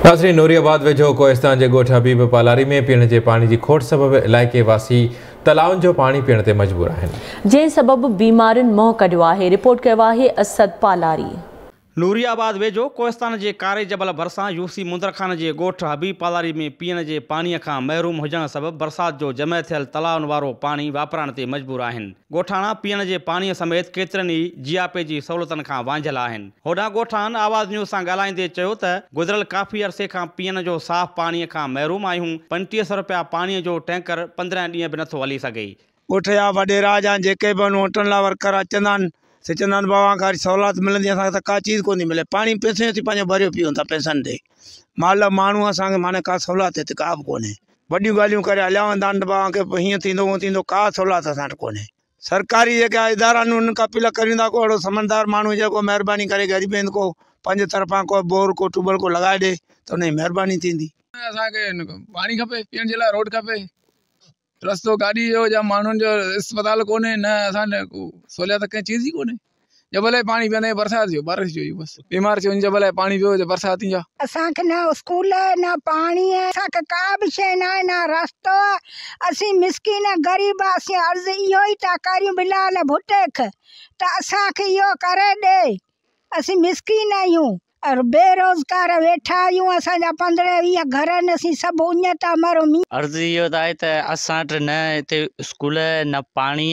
ناظرين نوري آباد ويجهو ڪوهستان جي ڳوٺ حبيب پالاري ۾ پيئڻ جي پاڻي جي کوٽ سبب علائقي واسي تلائن جو پاڻي پيئڻ تي مجبور آهن. جنهن سبب بيمارين منهن ڪڍيو آهي. رپورٽ ڪيو آهي اسد پالاري. نوري آباد ويجهو ڪوهستان جي ڪاري جبل ڀرسان يوسي مندر خان جي ڳوٺ حبيب پالاري ۾ پيئڻ جي پاڻي کان محروم هجڻ سبب برسات جو جمع ٿيل تلائن وارو پاڻي واپرائڻ تي مجبور آهن. ڳوٺاڻا پيئڻ جي پاڻي سميت ڪيترن ئي جياپي جي سهولتن کان وانجهيل آهن. هوڏانهن ڳوٺاڻن آواز نيوز سان ڳالهائيندي چيو ته گذريل ڪافي عرصي کان پيئڻ جو صاف پاڻي کان محروم آهيون، 3500 رپيا پاڻي جو ٽينڪر 15 ڏينهن به نٿو هلي سگهي. ڳوٺ جا وڏيرا يا جيڪي به ووٽن لاء ورڪر اچندا آهن سي چوندا آهن بابا کان سهولت ملندي، اسان کي ته ڪا چيز ڪونه ٿي ملي، پاڻي پئسي اسين پنهنجو ڀريو پيئون ٿا پئسن تي، مال ماڻهو اسان کي معنيٰ ڪا سهولت هتي ڪا به ڪونهي. وڏيون ڳالهيون ڪري هليا ويندا آهن ته بابا کي هيئن ٿيندو هونئن ٿيندو، ڪا سهولت اسان وٽ ڪونهي. سرڪاري جيڪا ادارا آهن انهن کان اپيل ڪريون ٿا ڪو اهڙو سمجهدار ماڻهو هجي ڪو مهرباني ڪري غريبن ڪو پنهنجي طرفان ڪو بور ڪو ٽيوب ويل ڪو لڳائي ڏي ته ان جي مهرباني ٿيندي. اسان کي پاڻي کپي پيئڻ جي لاء، روڊ کپي، رستو گاڏي جو يا ماڻهن جو اسپتال ڪونهي، نه اسان سهوليت ڪنهن چيز جي ڪونهي. جبل جو پاڻي پيئندا آهيون برسات جو، بارش جو بس بيمار ٿي وڃون جبل جو پاڻي پيو برسات جا. اسان کي نه اسڪول نه پاڻي اسان کي ڪا به شيء نه آهي نه رستو اسين مسڪين غريب اسين عرض اهو ئي ٿا ڪريون بلال ڀٽي کي ته اسان کي اهو ڪري ڏي اسين مسڪين آهيون بيروزگار ويٺا آهيون اسان جا 15 20 گهر آهن اسين سڀ اڃ ٿا مرون. عرض اهو ته آهي ته اسان وٽ نه هتي اسڪول نه پاڻي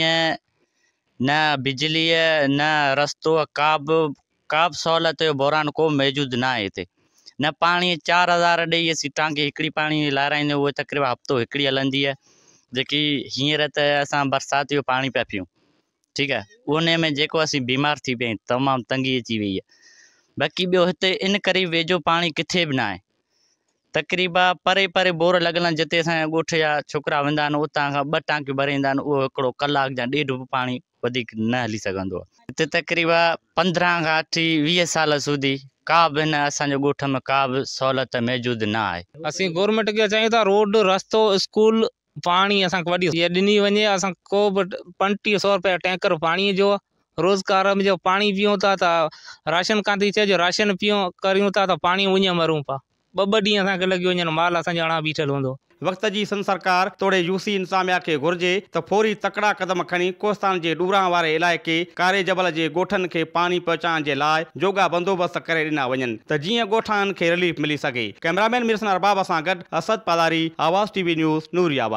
نه بجلي نه رستو ڪا به سهولت جو بحران ڪو موجود نه آهي هتي. نه پاڻي 4000 ڏيئي اسين ٽانڪي هڪڙي پاڻي لارائيندا آهيون، اها تقريبن هفتو هڪڙي هلندي آهي. جيڪي هينئر ته اسان برسات جو پاڻي پيا پيئون، ٺيڪ آهي، ان ۾ جيڪو اسين بيمار ٿي پيا آهيون، تمام تنگي اچي وئي آهي. باقي ٻيو هتي ان ڪري ويجهو پاڻي ڪٿي به نه آهي. تقريبا پري پري بور لڳل آهن، جتي اسان جا ڳوٺ جا ڇوڪرا ويندا آهن اتان کان 2 ٽانڪيون ڀري ايندا آهن، اهو هڪڙو ڪلاڪ يا ڏيڍ به پاڻي وڌيڪ نه هلي سگهندو آهي. هتي تقريبا 15 کان 28 20 سال سوڌي ڪا به هن اسان جي ڳوٺ ۾ ڪا به سهولت موجود نه آهي. اسين گورنمينٽ کي چاهيون ٿا روڊ رستو اسڪول پاڻي اسان کي وڏي ڏني وڃي. اسان ڪو به 3500 رپيا ٽينڪر پاڻي جو روزگار جو پاڻي پيئون ٿا ته راشن ڪانه ٿي اچي، جو راشن پيئون ڪريون ٿا ته پاڻي اڃ مرون پيا، 2 2 ڏينهن اسان کي لڳي وڃن، مال اسان جو اڻا بيٺل هوندو. وقت جي سنڌ سرڪار توڙي يوسي انتظاميا کي گهرجي ته فوري تڪڙا قدم کڻي ڪوهستان جي ڏورانهن واري علائقي ڪاري جبل جي ڳوٺن کي پاڻي پهچائڻ جي لاء جوڳا بندوبست ڪري ڏنا وڃن ته جيئن ڳوٺاڻن کي رليف ملي سگهي. ڪئميرامين ميرحسن ارباب سان گڏ اسد پالاري، آواز ٽي وي نيوز، نوري آباد.